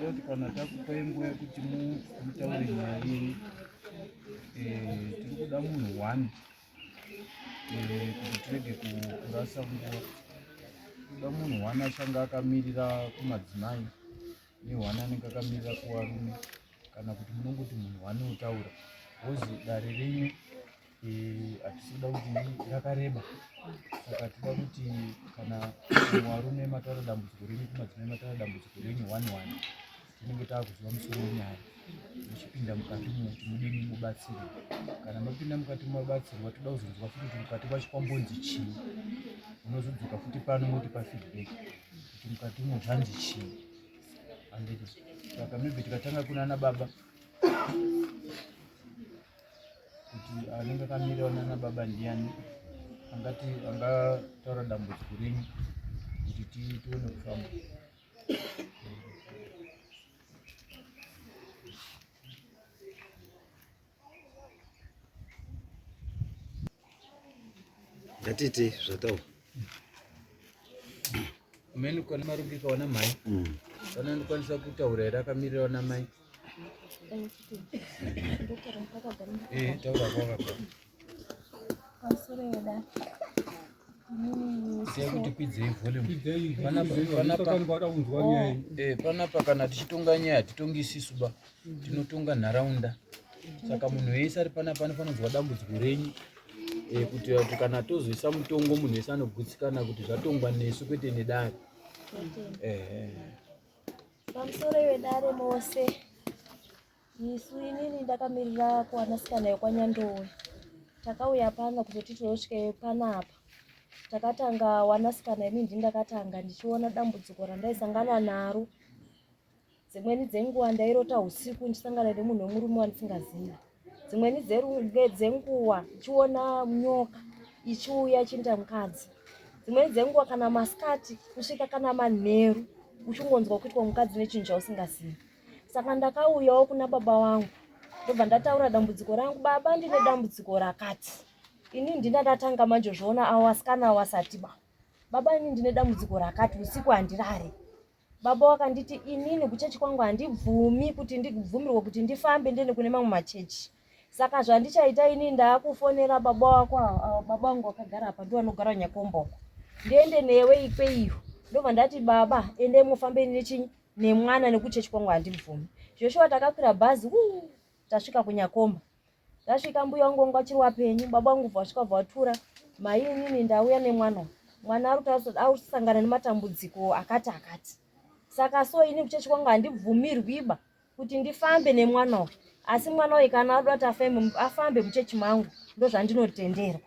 Tinoda kuti kana takupai nguva yekuti mutaure nyaya yenyu, tiri kuda munhu one kuti tirege kurasa nguva. Tinoda munhu one achange akamirira kumadzimai nehwana anenge akamirira kuvarume, kana kuti munongoti munhu one otaura, wozi dare renyu hatisi kuda kuti rakareba, saka tinoda kuti kana muvarume mataura dambudziko renyu, kumadzimai mataura dambudziko renyu one one, tinenge taakuziva musoro wenyaya, muchipinda mukati umo kuti mudini mubatsirwe. Kana mapinda mukati mabatsirwa, toda kuzonzwa futi kuti mukati kwacho kwambonzi chii. Munozodzoka futi pano motipa feedback kuti mukati umo zvanzi chii, handiti? Saka maybe tikatanga kunana baba, kuti anenge akamirira nana baba ndiani angati angataura dambudziko renyu kuti tione kufamba. Ngatiti zvataura. Meni kwana marungika wana mai. Vana ndikwanisa kutaura here akamirira wana mai? Taura kwakagara. Pamusoro yedare. Itai kuti kwidzei volume. Panapa kana tichitonga nyaya hatitongi isisu ba. Tinotonga nharaunda. Saka munhu wese ari panapa anofanira kunzwa dambudziko renyu. Kuti kana tozoisa mutongo munhu wese anogutsikana kuti zvatongwa nesu kwete nedare. Pamusoro wedare mose. Isu inini ndakamirira kuwanasikana yekwaNyandowe. Takauya pano kuzoti tizosvike panapa. Takatanga wanasikana, ini ndini ndakatanga ndichiona dambudziko randaisangana naro. Dzimweni dzenguva ndairota usiku ndichisangana nemunhu wemurume wandisingazivi. Dzimweni dzenguva ndichiona nyoka ichiuya ichiita mukadzi. Dzimweni dzenguva kana masikati kusvika kana manheru uchingonzwa kuitwa mukadzi nechinhu chausingazivi. Saka ndakauyawo kuna baba vangu ndobva ndataura dambudziko rangu. Baba, ndine dambudziko rakati. Ini ndina ndatanga manje zvoona avo vasikana vasati ba. Baba, ini ndine dambudziko rakati, usiku handirare. Baba wakanditi inini kuchechi kwangu handibvumi kuti ndibvumirwe kuti ndifambe ndiende kune mamwe machechi. Saka zvandichaita ini ndaakufonera baba wako, baba vangu vakagara apa ndivo vanogara Nyakomboko. Ndiende newe ikweyo. Ndobva ndati baba endai mufambe nechinyi nemwana nekuchechi kwangu handibvumi. Joshua takakwira bhazi wuu, tasvika kuNyakomba. Tasvika mbuya wangu wanga achiri wapenyu, baba vangu vasvika vatura mai inini ndauya nemwana uyu. Mwana ari kusangana nematambudziko akati akati. Saka so ini kuchechi kwangu handibvumirwi ba kuti ndifambe nemwana uyu. Asi mwana uyu kana adoda kuti afambe muchechi mangu ndozvandinotenderwa.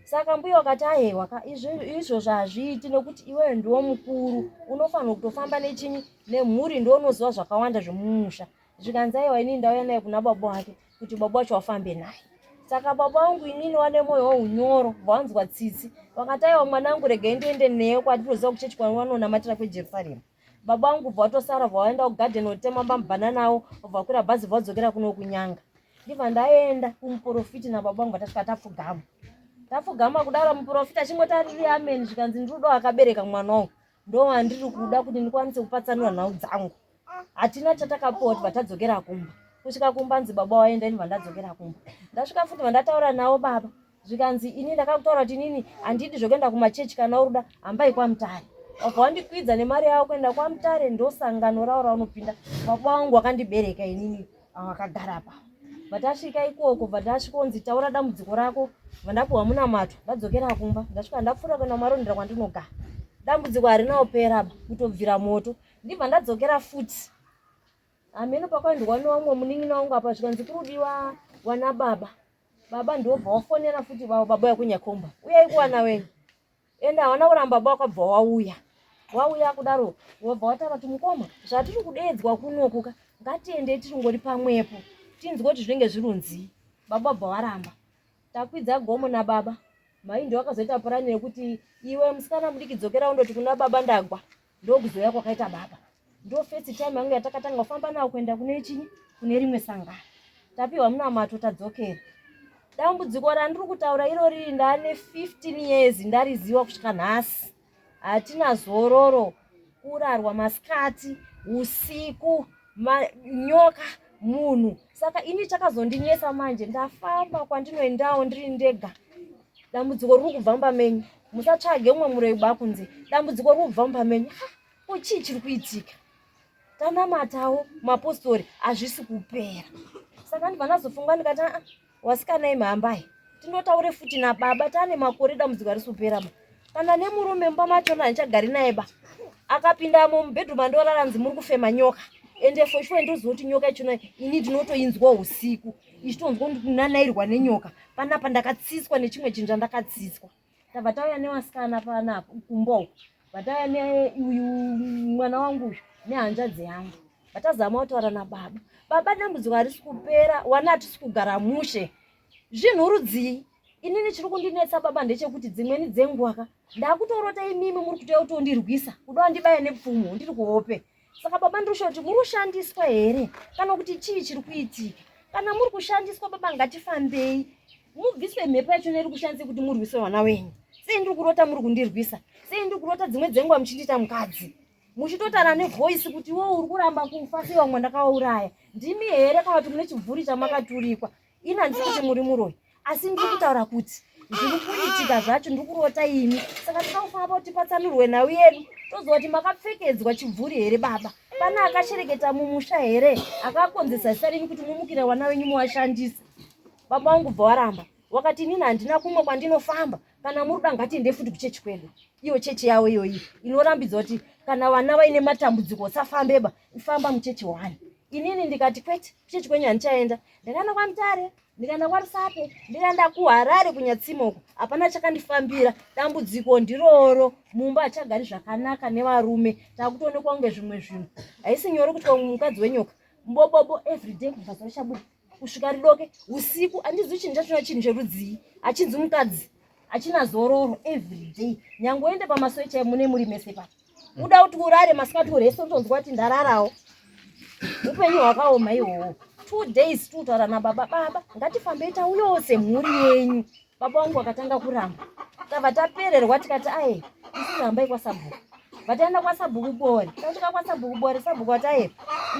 Saka mbuya wakati ayewa ka izvozvo hazviiti nekuti iwewe ndiwo mukuru unofanirwa kutofamba nechinyi nemhuri ndiwo unoziva zvakawanda zvemumusha. Zvikanzi aiwa inini ndauya naye kuna baba wake kuti baba wacho wafambe naye. Saka baba wangu inini wane moyo weunyoro vanzwa tsitsi vakati aiwa mwanangu regai ndiende newe kwatinoziva kuchechi kwavanonamatira kweJerusarema. Baba vangu bva vatosara bva vaenda kugadheni kutema mabhanana avo bva vakwira bhazi bva vadzokera kuno kunyanga. Ndibva ndaenda kumuporofiti nababa vangu vatasvika tapfugama. Tapfugama kudaro muporofiti achingoti ariri ameni zvikanzi ndiri akabereka mwana wangu ndowandiri kuda kuti ndikwanise kupatsanura nhau dzangu. Hatina chatakapuwa kuti vatadzokera kumba. Kusvika kumba nzi baba waenda ini vandadzokera kumba. Ndasvika futi vandataura navo baba zvikanzi ini ndakakutaura kuti inini handidi zvekuenda kumachechi kana uri kuda hambai kwaMutare. Wabva wandikwidza nemari yavo kuenda kwaMutare ndosangano ravo raunopinda. Baba vangu wakandibereka inini vakagara apa. Vatasvika ikoko bva ndasvikonzi taura dambudziko rako bva ndapuwa munamato ndadzokera kumba ndasvika ndapfuura kuenda kumarondera kwandinogara. Dambudziko harina kupera ba kutobvira moto ndibva ndadzokera futi. Hameno pakaendwa nevamwe munin'ina wangu apa zvikanzi kurudiwa wana baba. Baba ndobva wafonera futi baba vekunyakomba uyai kuwana wenyu. Ende havana kuramba baba wakabva wauya. Wauya kudaro wabva wataura kuti mukoma zvatiri kudeedzwa kunoku ka ngatiendei tiringori pamwepo tinzwe kuti zvinenge zvirunzii. Baba bva waramba. Takwidza gomo nababa. Mai ndiwo akazoita purani yekuti iwe musikana mudiki dzokera undoti kuna baba ndagwa. Ndokuzouya kwakaita baba. Ndo first time yangu yatakatanga kufamba nawo kuenda kune chinyi kune rimwe sangano. Tapiwa munamato tadzokera. Dambudziko randiri kutaura irori ndane 15 years ndariziwa kusvika nhasi. Hatina zororo, kurarwa masikati. Usiku nyoka munhu. Saka ini chakazondinyesa manje ndafamba kwandinoendawo ndiri ndega. Dambudziko riri kubva mumba menyu. Musatsvage umwe muroyi bakunze. Dambudziko riri kubva mumba menyu. Ha, ko chii chiri kuitika? Tanamatawo mapostori hazvisi kupera. Saka ndibva ndazofunga ndikati aa wasikana imhambai tindotaure futi nababa taane makore dambudziko harisi kupera ba kana nemurume mumba machona handichagari naye ba akapindamo mubedroom andorara nzi muri kufema nyoka ende for sure ndoziva kuti nyoka ichona ini ndinotoinzwa usiku ichitonzwa kunanairwa nenyoka panapa ndakatsiswa nechimwe chinhu chandakatsiswa Tabva tauya newasikana panapa kumba uku vatauya neuyu mwana wangu uyu nehanzvadzi yangu vatazama kutaura nababa. Baba dambudziko harisi kupera wana hatisi kugara mushe zvinhu rudzii inini chiri kundinetsa baba ndechekuti dzimweni dzenguva ka ndakutorota imimi muri kutouya kutondirwisa kuda wandibaya nepfumo ndiri kuhope Saka baba ndiri kuti muri kushandiswa here kana kuti chii chiri kuitika? Kana muri kushandiswa baba ngatifambei mubviswe mhepo yacho iri kushandisa kuti murwise vana wenyu. Sei ndiri kurota muri kundirwisa? Sei ndiri kurota dzimwe dzenguva muchindiita mukadzi? Muchitotara nevoice kuti iwe uri kuramba kufa sei vamwe ndakauraya. Ndimi here kana kuti mune chibvuri chamakaturikwa? Ini handisi kuti muri muroyi asi ndiri kutaura kuti zviri kuitika zvacho ndiri kurota imi saka tinoda kufamba kuti tipatsanurwe nhau yedu toziva kuti makapfekedzwa chibvuri here baba pane akashereketa mumusha here akakonzesa zita renyu kuti mumukire vana venyu muwashandise baba vangu bva waramba wakati inini handina kumwe kwandinofamba kana muri kuda ngatiende futi kuchechi kwedu iyo chechi yavo iyoyi inorambidza kuti kana vana vaine matambudziko usafambeba ifamba muchechi one inini ndikati kwete kuchechi kwenyu handichaenda ndakaenda kwamutare ndikaenda kwarusape ndikaenda kuharare kunyatsima uko hapana chakandifambira dambudziko ndiroro mumba hachagari zvakanaka nevarume takutoonekwa kunge zvimwe zvinhu haisi nyore kuti mukadzi wenyoka mbobobo everyday kubva zuva richabuda kusvika ridoke usiku handizivi chinhu chachona chinhu cherudzii achinzi mukadzi achina zororo everyday nyange uende pamasoe chaivo mune muri mese papa uda kuti urare masikati urese utonzwa kuti ndararawo upenyu hwakaoma ihwohwo two days tiutaura nababa baba ngatifambei tauyawo semhuri yenyu baba vangu vakatanga kuramba tabva tapererwa tikati aye isu rambai kwasabhuku vataenda kwasabhuku bore tasvika kwasabhuku bore sabhuku vati aye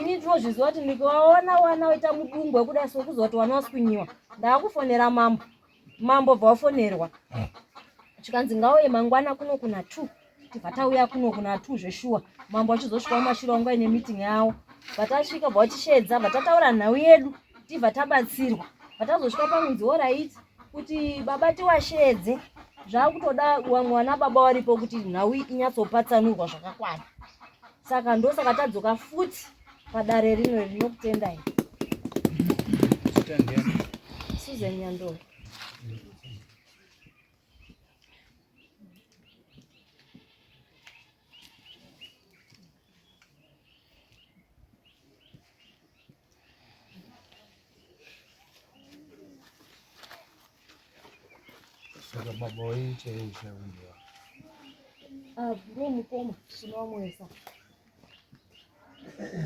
ini ndinozviziva kuti ndikaona wana waita mudungwe kudai sokuziva kuti wana wasikunyiwa ndaakufonera mambo mambo bva wafonerwa zvikanzi ngauye mangwana kuno kuna two tibva tauya kuno kuna two zveshuwa mambo achizosvika mumashure wangu aine meeting yawo vatasvika bva vachisheedza bva tataura nhau yedu tibva tabatsirwa vatazosvika pamwedzi woraiti kuti baba tiwasheedze zvakutoda vamwe vana baba varipo kuti nhau inyatsopatsanurwa zvakakwana saka ndosaka tadzoka futi padare rino rinokutendai Susan Nyandoro. Saka baba wenyu chaiye chaiye Ah, ndo mukoma tinovamwesa.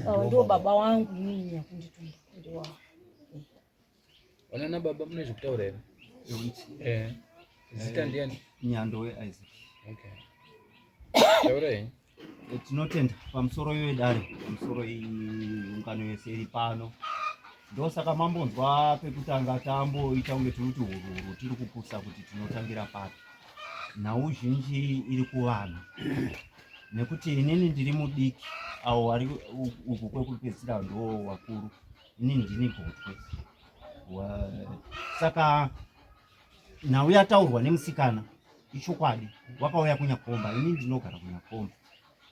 Ava ndo baba wangu inini yakundituma ndiwavo. Vanana baba mune zvekutaura here? Eh. Zita ndiani? Nyando weIsaac. Okay. Taura henyu. Eh, tinotenda pamusoro yedare pamusoro ungano yese iri pano ndosaka mambonzwa pekutanga tamboita kunge tiri kuti hururu tiri kupusa kuti tinotangira papi nhau zhinji iri kuvanhu nekuti inini ndiri mudiki avo vari uku kwekupedzisira ndo vakuru inini ndini gotwe saka nhau yataurwa nemusikana ichokwadi wakauya kunyakomba ini ndinogara kunyakomba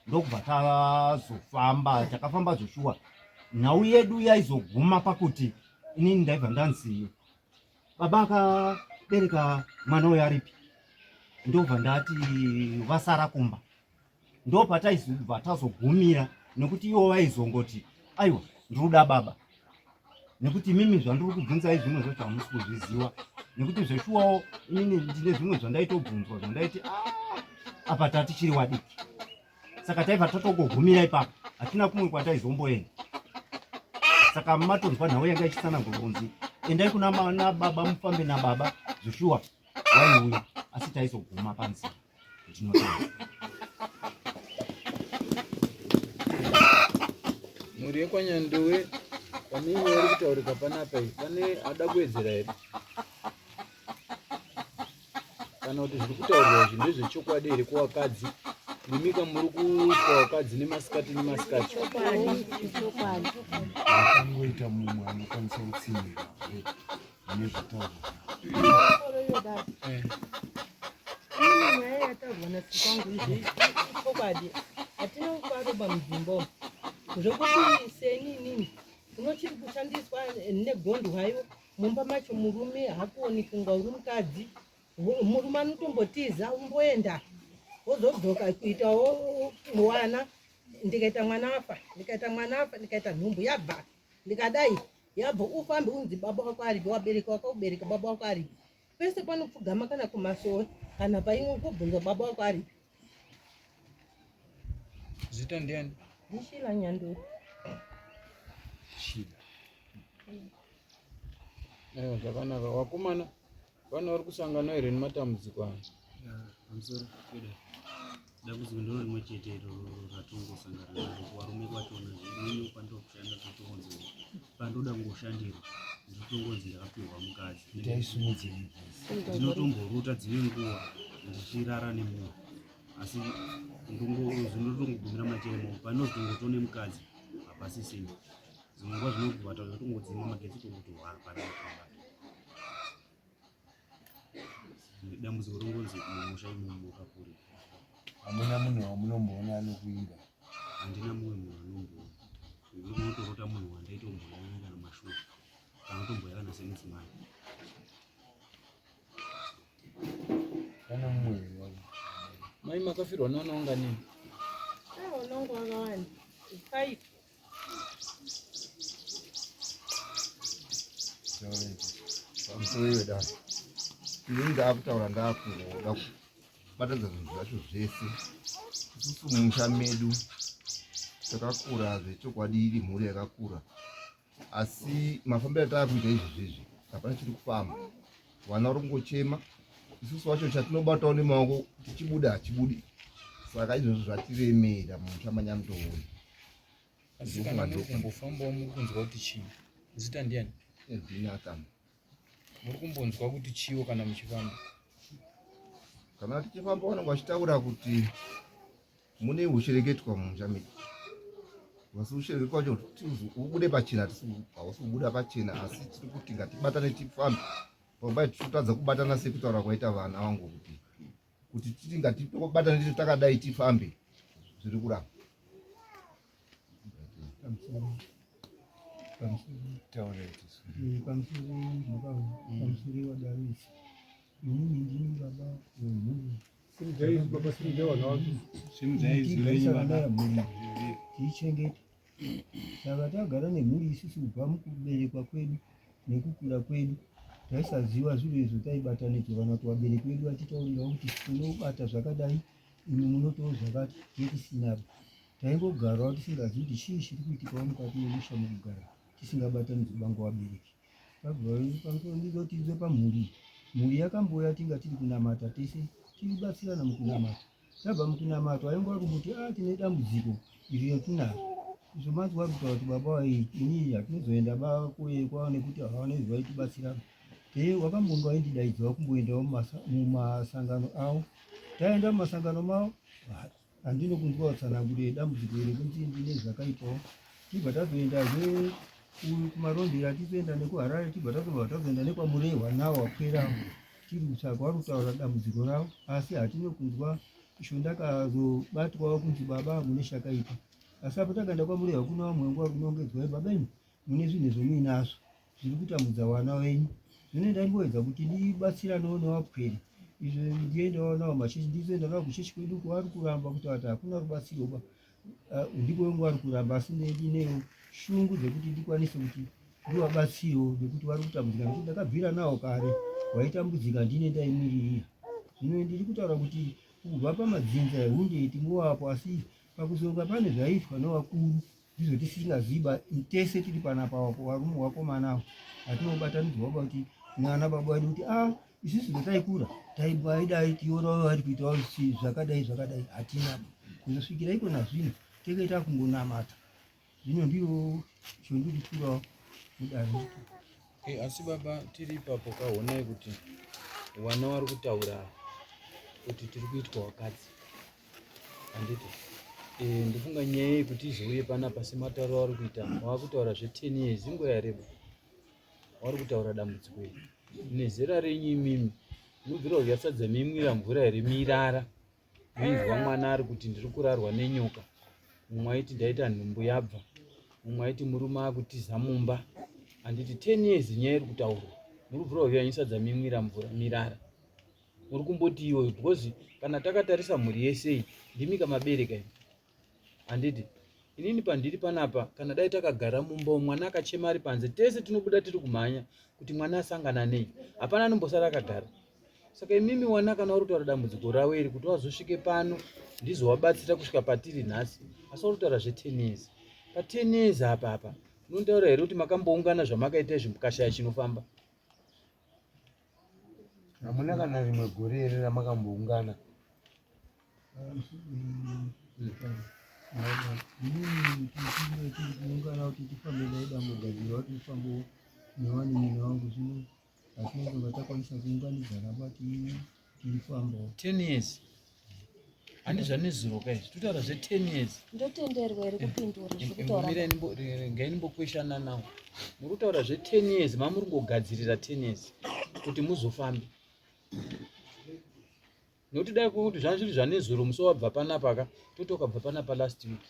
ndokubva tazofamba takafamba zveshuwa nhau yedu yaizoguma pakuti inini ndaibva ndanzi baba akabereka mwana uyo aripi ndobva ndati vasara kumba ndopataizobva tazogumira nekuti ivo vaizongoti aiwa ndinoda baba nekuti imimi zvandiri kubvunzai zvimwe zvacho hamusi kuzviziva nekuti zveshuwawo inini ndine zvimwe zvandaitobvunzwa zvandaiti ah, apa tatichiri wadiki saka taibva tatongogumira ipapo hatina kumwe kwataizomboenda saka matonzwa nhau yanga ichitsanangurwa kunzi endai kuna baba mufambe nababa zveshuwa waiuya asi taizoguma panzira ndinotenda. Mhuri yekwaNyandowe pane nyaya iri kutaurika panapa iyi, pane ada kuwedzera here? Kana kuti zviri kutaurwa izvi ndezvechokwadi here kuvakadzi? Mimika muri kuitwa vakadzi nemasikati nemasikati. Akangoita mumwe anokwanisa kutsinhira nezvataurwa. Eh. Nyaya yataurwa nasikangu izvi chokwadi hatina kufaroba mudzimba umu zvekuti seni inini unochiri kushandiswa negondwayo mumba macho murume hakuoni kunga uri mukadzi murume anotombotiza umboenda wozodzoka kuitawo mwana ndikaita mwana afa ndikaita mwana afa ndikaita nhumbu yabva ndikadai yabva ufambe unzi baba wako aripi wabereki wakakubereka baba wako aripi pese panopfugama kana kumasowe kana paimwe kubvunza baba wako aripi Zita ndiani? Ndishila Nyanduri. Shila. Aiwa zvakanaka. Vakomana vana vari kusangana here nematambudziko aya? Pamusoro kweda dambudziko ndiro rimwe chete iroro ratongosangana naro kuvarume kwachona zvinini pandokushanda zvotongonzi pandoda kungoshandirwa ndinotongonzi ndakapihwa mukadzi ndinotomboruta dzimwe nguva ndichirara nemunhu asi zvinotongogumira machemo panozotongotone mukadzi hapasisina dzimwe nguva zvinobata zvotongodzima magetsi tongoti hapana kumbata dambudziko rongonzi mumusha imomo kakuri hamuna munhu wamunomboona anokuinga handina mumwe munhu anomboona ndinotorota munhu wandaitomboona kana mashuwa kana kutomboya kana semudzimai Kana mumwe here? Mai makafirwa naona unganini? Unongo wakawanda. Five. Pamusoro iwe dai. Ini ndakutaura ndakungoda kubatanidza zvinhu zvacho zvese. Isusu mumusha medu takakura zvechokwadi iri mhuri yakakura. Asi mafambiro ataakuita izvi izvi hapana chiri kufamba. Vana vari kungochema. Isusu wacho chatinobatawo nemaoko tichibuda hachibudi. Saka izvozvo zvatiremera mumusha maNyandowe. Asi kana muri kumbofambawo muri kunzwa kuti chii? Zita ndiani? Ndinathan. Muri kumbonzwa kuti chiwo kana muchifamba? Kana tichifamba vanenge vachitaura kuti mune hushereketwa mumusha medu. Asi hushereketwa wacho ubude pachena hausi kubuda pachena asi tiri kuti ngatibatane tifambe. Pamwe totadza kubatana sekutaura kwaita vana vangu kuti kuti titi ngatibatane tiri takadai tifambe zviri kuramba. Pamusoro wadarisi inini ndini baba wemhuri mhuri tiichengete saka tagara nemhuri isusu kubva mukuberekwa kwedu nekukura kwedu taisaziva zviro izvo taibatanidzwa kana kuti vabereki vedu vachitaurira kuti tinobata zvakadai imi munotowo zvakati tetisinaba taingogarawo tisingazivi kuti chii chiri kuitikawo mukati memusha mukugara tisingabatanidzwi bango vabereki Pamusoro pamhuri, mhuri yakambouya tinga tiri kunamata tese tiribatsirana mukunamata. Tabva mukunamata wainge vari kungoti ah tine dambudziko iri ratinaro. Izvo manzi vari kutaura kuti baba ini hatinozoenda ba kuye kwavo nekuti hawana izvo vaitibatsira. Te wakambonge waindidaidzawo kumboendawo mumasangano avo. Taenda mumasangano mavo handino kunzwa tsananguro yedambudziko iri kunzi ndine zvakaipawo tibva tazoendazve kumarondera tizoenda nekuharare tibva tazobva tazoenda nekwamurehwa nawo wakwera tiri kutsvaka vari kutaura dambudziko ravo asi hatino kunzwa isho ndakazobatwawo kunzi baba mune chakaipa asi apo takaenda kwamurehwa kuna vamwe nguva kunongedzwa baba imi mune zvinhu zvomuinazvo zviri kutambudza vana venyu zvino ndaimboedza kuti ndibatsiranewo nevapwere izvo ndiendawo navo machechi ndizoenda navo kuchechi kwedu kwavari kuramba kuti vati hakuna rubatsiro ba ah, ndiko vengu vari kuramba asi ndinewo shungu dzekuti ndikwanise kuti ndivabatsirewo nekuti vari kutambudzika nekuti ndakabvira nawo kare waitambudzika ndine ndaimiririra zvino ndiri kutaura kuti kubva pamadzinza ehunde tingowapo asi pakuzonga pane zvaiitwa nevakuru ndizvo tisingaziba tese tiri panapa varume vakomana avo hatinobatanidzwa ba kuti mwana baba wedu kuti a ah, isusu zvataikura taibaidai tiona vari kuitawo zvakadai zvakadai hatina kuzosvikira iko nazvino tenge takungonamata. Zvino ndiyo chondiri kurawo mudare. Eh, asi baba tiri ipapo kahonai kuti vana vari kutaura kuti tiri kuitwa wakadzi handiti eh, ndofunga nyaya yekuti izouye panapa sematauro avari kuita wava kutaura zve10 years inguva yareba wari kutaura dambudziko iri nezera renyu imimi munobvira kudya sadza mimwira mvura here mirara Moinzwa mwana ari kuti ndiri kurarwa nenyoka, mumwe aiti ndaita nhumbu yabva, mumwe aiti murume akutiza mumba. Handiti 10 years nyaya iri kutaurwa, muri kubvira kuviyanyisa dzamimwira mvura mirara. Muri kumboti iwe because kana takatarisa mhuri yese iyi ndimi kamabereka imi. Handiti inini pandiri panapa kana dai takagara mumba umu mwana akachema ari panze tese tinobuda tiri kumhanya kuti mwana asangana nei hapana anombosara akagara saka imimi wana kana uri kutaura dambudziko ravo iri kuti wazosvike pano ndizowabatsira kusvika patiri nhasi asi uri kutaura zve10 years pa10 years apa apa unotaura here kuti makamboungana zvamakaita izvi mukashaya chinofamba hamuna kana rimwe gore here ramakamboungana Kuungana kuti tifambe ndaida kugadzira kuti tifambe nevanin'ina vangu zvino hatina kunga takwanisa kuunganidzana pa tifambawo. 10 years handi zvanezuro ka izvi totaura zve 10 years Ndotenderwa here kupindura zviri kutaura Mirai ngai ndimbokweshana nawo muri kutaura zve 10 years mamuri kungogadzirira 10 years kuti muzofambe Nekuti dai kuti zvanga zviri zvanezuro musi wabva panapa ka toti wakabva panapa last week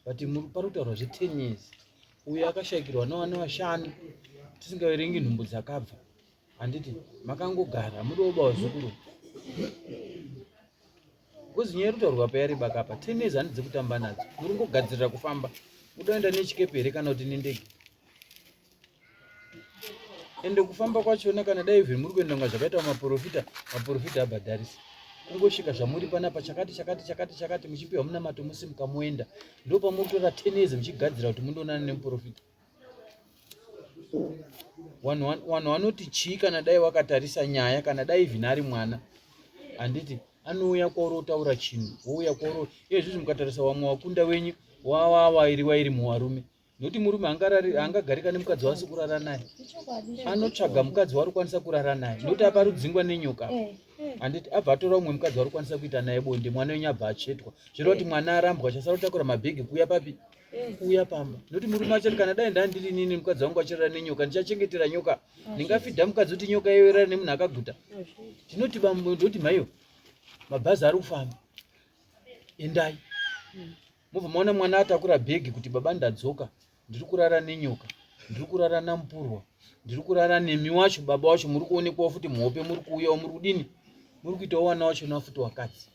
but pari kutaurwa zve 10 years uyo akashaikirwa nevana vashanu tisingaverengi nhumbu dzakabva handiti makangogara mudoba wazukuru because nyaya iri kutaurwa pa yareba kapa 10 years handi dzekutamba nadzo muri ngogadzirira kufamba mudoenda nechikepe here kana kuti nendege ende kufamba kwachona kana dai even muri kuenda kunga zvakaita maprofita maprofita abhadharisi kungosvika zvamuri panapa chakati chakati chakati chakati muchipiwa munamato musimuka moenda ndo pamuri kutora 10 years muchigadzira kuti mundonana nemuprofita vanhu vanoti chii kana dai wakatarisa nyaya kana dai even ari mwana handiti anouya kwauri otaura chinhu wouya kwauri iye zvizvi mukatarisa wamwe wakunda wenyu wawawairi wairi muwarume nokuti murume angagarika nemukadzi waasi kurara naye anotsvaga mukadzi waari kukwanisa kurara naye nokuti apa rudzingwa nenyoka eh, eh. handiti abva atora umwe mukadzi waari kukwanisa kuita naye bonde mwana wenyu abva atsvetwa zvireva kuti mwana arambwa chasara kutakura mabhegi kuuya papi kuuya pamba nokuti murume achati kana dai ndandiri nini mukadzi wangu achirara nenyoka ndichachengetera nyoka ndingafidha mukadzi kuti nyoka iyoyo irara nemunhu akaguta tinoti bambo ndoti mhaiyo mabhazi ari kufamba endai Mobva maona mwana atakura bhegi kuti baba ndadzoka, ndiri kurara nenyoka, ndiri kurara namupurwa, ndiri kurara nemi wacho baba wacho muri kuonekwawo futi muhope muri kuuyawo muri kudini muri kuitawo wana wacho nafuti wakadzi.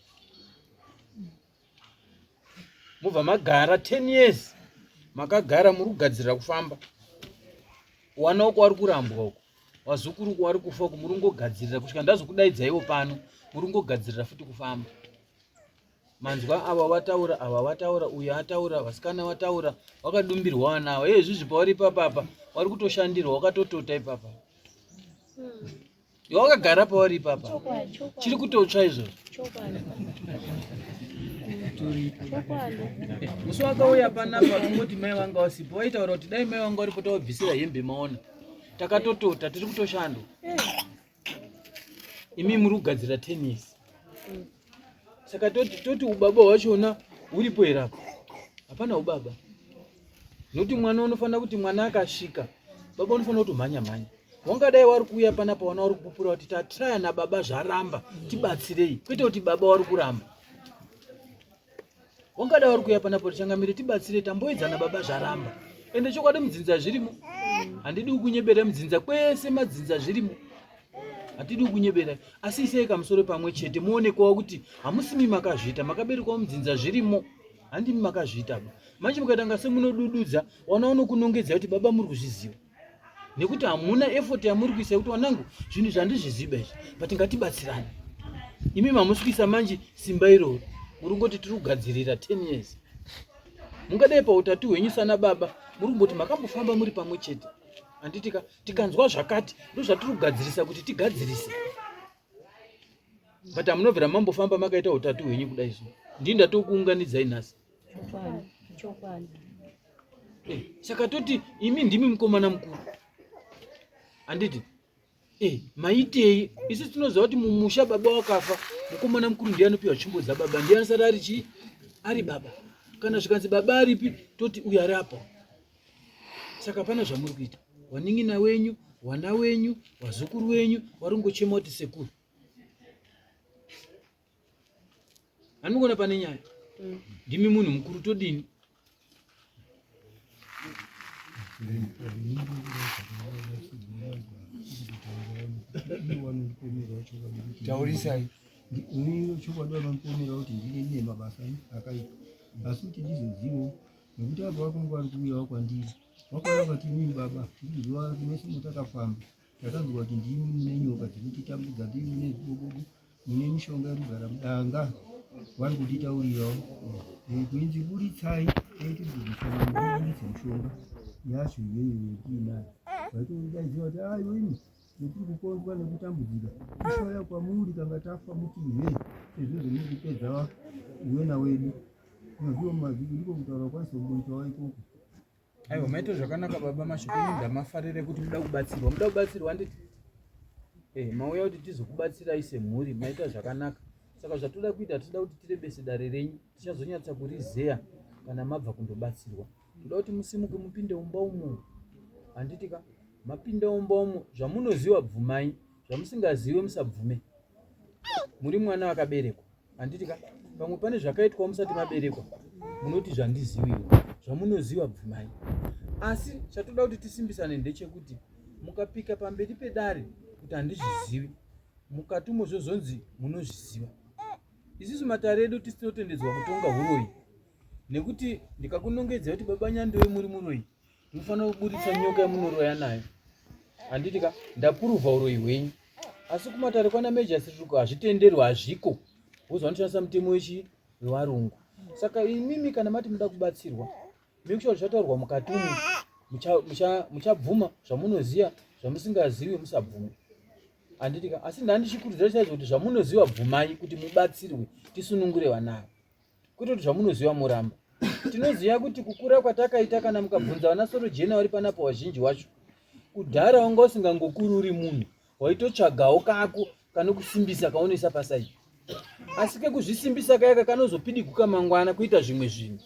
Mobva magara 10 years makagara muri kugadzirira kufamba. Wana uko wari kurambwa uko wazukuru uko wari kufa uko muri kungogadzirira kusvika ndazokudaidzaiwo pano muri kungogadzirira futi kufamba. Manzwa ava vataura ava vataura uyu ataura vasikana vataura wakadumbirwa wana ava iye zvizvi pauri ipapapa wari kutoshandirwa wakatotota ipapa iwe wakagara pauri ipapa chiri kutotsva izvozvo musi wakauya panapa kungoti mai vanga wasipo waitaura kuti dai mai vanga waripo tawabvisira hembe maona takatotota tiri kutoshandwa imi muri kugadzira tennis saka toti toti ubaba hwachona huripo here apa hapana ubaba nokuti mwana unofanira kuti mwana akasvika baba unofanira kutomhanya mhanya wangadai wari kuuya panapa wana wari kupupura kuti tatraya nababa zvaramba tibatsirei kwete kuti baba wari kuramba Wangada vari kuuya panapo tichangamire tibatsire tamboedzana baba zvaramba. Ende chokwadi mudzinza zvirimo. Handidi kukunyebera mudzinza kwese madzinza zvirimo. Hatidi kukunyebera asi isai kamusoro pamwe chete muonekwawo kuti hamusimi makazviita makaberekwawo mudzinza zvirimo. Handimi makazviita ba. Manje mukaita nga semunodududza wana unokunongedza kuti baba muri kuzviziva. Nekuti hamuna effort yamuri kuisa yekuti wanangu zvinhu zvandizviziva izvi but ngatibatsirane. Imi mamusi kuisa manje simba iroro muri kungoti tiri kugadzirira 10 years. Mungadai pautatu hwenyu sana baba muri kumboti makambofamba muri pamwe chete. Handiti ka tikanzwa zvakati ndozvatiri kugadzirisa kuti tigadzirise. But hamunobvira mambofamba makaita utatu hwenyu kudai so. Ndini ndatokuunganidzai nhasi. Chokwadi, chokwadi. Eh, saka toti imi ndimi mukomana mukuru handiti eh, maitei isu tinoziva kuti mumusha baba wakafa mukomana mukuru ndiye anopiwa tsvimbo dzababa ndiye anosara ari chii ari baba kana zvikanzi baba aripi toti uyu ari apa saka pana zvamuri kuita wanin'ina wenyu wana wenyu wazukuru wenyu wari kungochema kuti sekuru Hanikuona pane nyaya. Ndimi munhu mukuru todini? Taurisai. Ini chokwadi vanondipomera kuti ndine ndine mabasa akaipa asi kuti ndizozivo nekuti apa vakanga vari kuuyawo kwandiri vakauya vakati inini baba tiri zuva rimwe mutakafamba Takanzwa kuti ndimi mune nyoka dzekutitambudza, ndimi mune zvibobobo, mune mishonga yekugara mudanga. Vari kutitaurirawo eh, kuinzi buritsai taitibudisa vanhu mishonga yacho iyoyo yetiinayo. Vaitodaidzira kuti aiwa ah, imi netiri kukonzwa nekutambudzika tichauya kwamuri kanga tafa mutihe sezvo zvemuri kupedza wena wedu. Mazivo mazvi ndiko kutaura kwaisomboitawo ikoko. Aiwa maita zvakanaka baba mashoko enyu ndamafarira ekuti muda kubatsirwa. Muda kubatsirwa handiti? Eh, mauya kuti tizokubatsirai semhuri maita zvakanaka. Saka zvatoda kuita tinoda kuti tirebese dare renyu tichazonyatsa kurizeya kana mabva kundobatsirwa. Toda kuti musimuke mupinde mumba umu. Handiti ka? Mapinda mumba umu zvamunoziva bvumai, zvamusingazive musabvume. Muri mwana akaberekwa. Handiti ka? Pamwe pane zvakaitwa musati maberekwa. Munoti zvandiziviwo. Zvamunoziva bvumai. Asi chatoda kuti tisimbisane ndechekuti mukapika pamberi pedare kuti handizvizivi, mukati umo zvozonzi munozviziva. Isusu matare edu tisi tinotendedzwa kutonga huroyi nekuti ndikakunongedzai kuti baba Nyandowe muri muroyi munofanira kuburitsa nyoka yamunoroya nayo handiti ka ndapuruvha uroyi hwenyu asi kumatare kwana major siriko hazvitenderwi hazviko wozi vanoshandisa mutemo wechi wevarungu saka imimi kana mati muda kubatsirwa make sure zvataurwa mukati umu muchabvuma zvamunoziva zvamusingazivi musabvume handiti ka asi ndandichikurudzira chaizvo kuti zvamunoziva bvumai kuti mubatsirwe tisunungure vana ava kwete kuti zvamunoziva moramba tinoziva kuti kukura kwatakaita kana mukabvunza vana sorojena vari panapa wazhinji wacho kudhara wanga usingangokuri uri munhu waitotsvagawo kako kanokusimbisa kaunoisa pasaidi asi kekuzvisimbisa kayaka kanozopidiguka mangwana kuita zvimwe zvinhu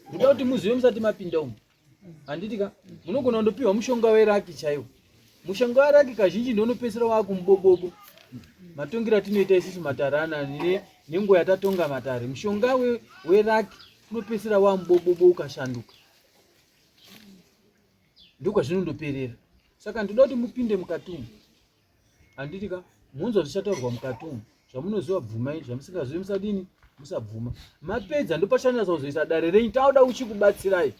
ndoda kuti muzive musati mapinda umu handiti ka munogona kundopiwa mushonga weraki chaiwo mushonga weraki kazhinji ndonopedzisira wakumubobobo matongero atinoita isusu matare anani nenguva yatatonga matare mushonga weraki unopedzisira wamubobobo ukashanduka ndokwazvinondoperera saka ndoda kuti mupinde mukati umu handiti ka munzwa zvichataurwa mukati umu zvamunoziva bvumai zvamusingazivi musadini musabvuma mapedza ndopachanatsa kuzoisa dare renyu tauda kuchikubatsirai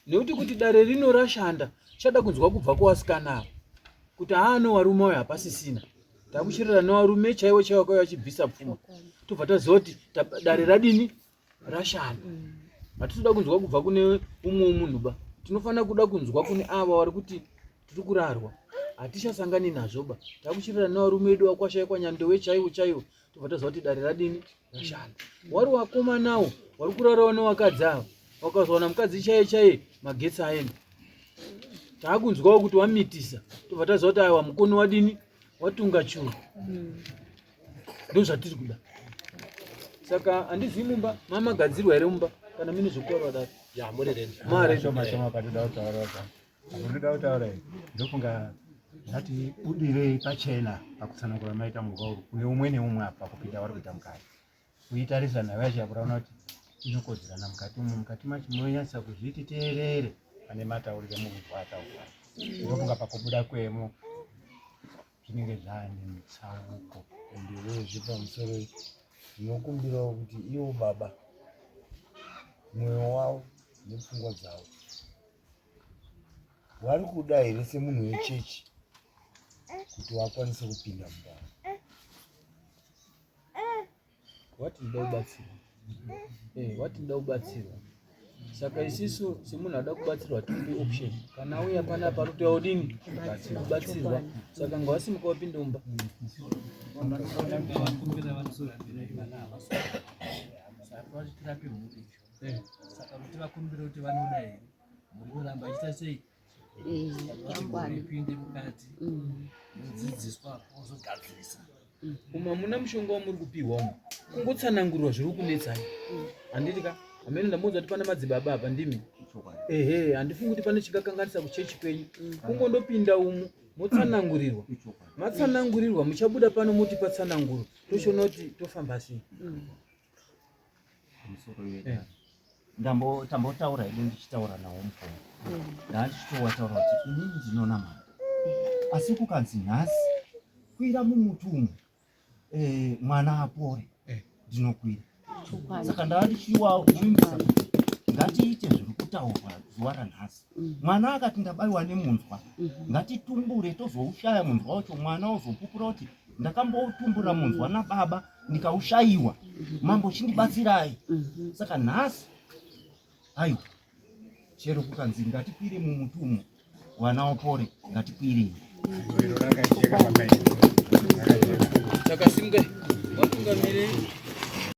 nekuti kuti dare rino rashanda chada kunzwa kubva kuvasikana ava kuti haano varume uyo hapasisina takuchirira nevarume chaivo chaivo kwaiva vachibvisa pfuma tobva taziva kuti dare radini rashanda hatitoda kunzwa kubva kune umwe munhu ba tinofanira kuda kunzwa kune ava vari kuti tiri kurarwa hatichasangani nazvo ba takuchirira nevarume vedu vakwashaikwa nyandowe chaiwo chaiwo tobva taziva kuti dare radini rashanda wari wakomanawo wari kurarawo newakadzi ava wakazowana mukadzi chaiye chaiye magetsi aenda taakunzwawo kuti wamitisa tobva taziva kuti aiwa mukono wadini watunga churu ndozvatiri kuda saka handizivi mumba mamagadzirwa here mumba kana mine zvekutaura dai ya muri ready mare shoma shoma patoda kutaura pa apo kutaura ndofunga zvati budirei pachena pakutsanangura maita muka uru kune umwe neumwe apa kupinda vari kuita mukati kuitarisa nhau yacho yakuraona kuti inokodzerana mukati umu mukati macho munonyatsa kuzviti teerere pane mataurire mukubva ataura ndofunga pakubuda kwemo zvinenge zvaane mutsauko Ndewezve pamusoro ndinokumbirawo kuti ivo baba mwoyo wavo nepfungwa dzavo vari kuda here semunhu wechechi kuti vakwanise kupinda mudare Wati ndoda kubatsirwa. Eh, wati ndoda kubatsirwa. Saka isisu semunhu ada kubatsirwa timupe option. Kana auya panapa arikuti odini? Kubatsirwa. Saka ngawasimuka wapinde mumba. Saka kuti vakumbire kuti vanoda here? Muri kuramba achiita sei? Chokwadi. Ipinde mukati mudzidziswa ozogadzirisa. Umu hamuna mushonga wamuri kupihwa umu, kungotsanangurirwa zviri kunetsai, handiti ka? Hamene ndamuudza kuti pane madzibaba apa ndimi. Ehe, handifungi kuti pane chingakanganisa kuchechi kwenyu. Kungondopinda umu motsanangurirwa, matsanangurirwa muchabuda pano motipa tsananguro, tochiona kuti tofamba sei. Pamusoro yedu ndambo tambotaura hedu, ndichitaura nawo mukoma, ndandichitowataura kuti inini ndinonamata, asi kukanzi nhasi kwira mumuti umu, mwana apore, ndinokwira. Saka ndava ndichiwavimbisa kuti ngatiite zviri kutaurwa zuva ranhasi. Mwana akati ndabayiwa nemunzwa, ngatitumbure tozoushaya munzwa wacho, mwana ozopupura kuti ndakamboutumbura munzwa nababa ndikaushayiwa, mambo chindibatsirai. Saka nhasi aiwa, chero kukanzi ngatikwire mumuti umu wana upore, ngatikwirei. Saka simukai vatungamire.